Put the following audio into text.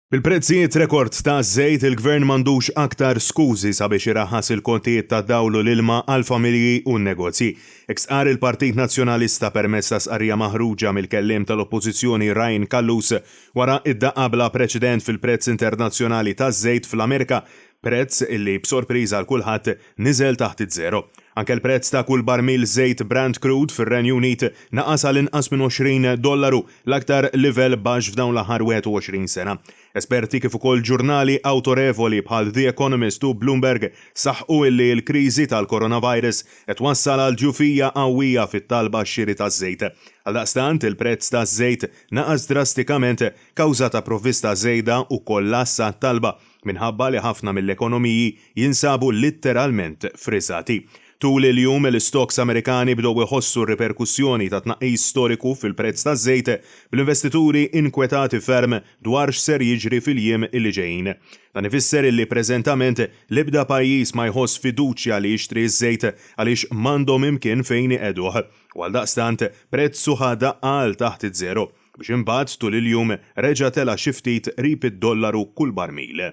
Bil-prezzijiet rekord ta' żejt, il-Gvern m'għandux aktar skużi sabiex iraħħas il-kontijiet tad-dawl u l-ilma għall-familji u n-negozji. Hekk stqarr il-Partit Nazzjonalista permezz ta' stqarrija maħruġa mill-Kelliem tal-Oppożizzjoni Ryan Callus wara d-daqqa bla preċedent fil-prezz internazzjonali taż-żejt fl-Amerika, prezz illi b'sorpriża għal kulħadd niżel taħt iż-żero. Anke l-prezz ta' kull barmil żejt Brent Crude fir-Renju Unit naqas għal inqas minn 20 dollaru, l-aktar livell baxx f'dawn l-aħħar 21 sena. Esperti kif ukoll ġurnali awtorevoli bħal The Economist u Bloomberg saħqu illi l-kriżi tal-coronavirus qed twassal għal djufija qawwija fit-talba għax-xiri taż-żejt. Għaldaqstant, il-prezz taż-żejt naqas drastikament kawża ta' provvista żejda u kollass għat-talba minħabba li ħafna mill-ekonomiji jinsabu litteralment friżati. Tul il-jum, l-istocks Amerikani bdew iħossu r-riperkussjoni ta' tnaqqis storiku fil-prezz taż-żejt, bl-investituri inkwetati ferm dwar x'ser jiġri fil-jiem li ġejjin. Dan ifisser illi preżentament l-ebda pajjiż ma jħoss fiduċja li jixtri ż-żejt għaliex m'għandhom imkien fejn iqegħduh, u għaldaqstant prezzu ħa daqqa għal taħt iż-żero, biex imbagħad tul il-jum reġa' tela' xi ftit qrib id-dollaru kull barmil.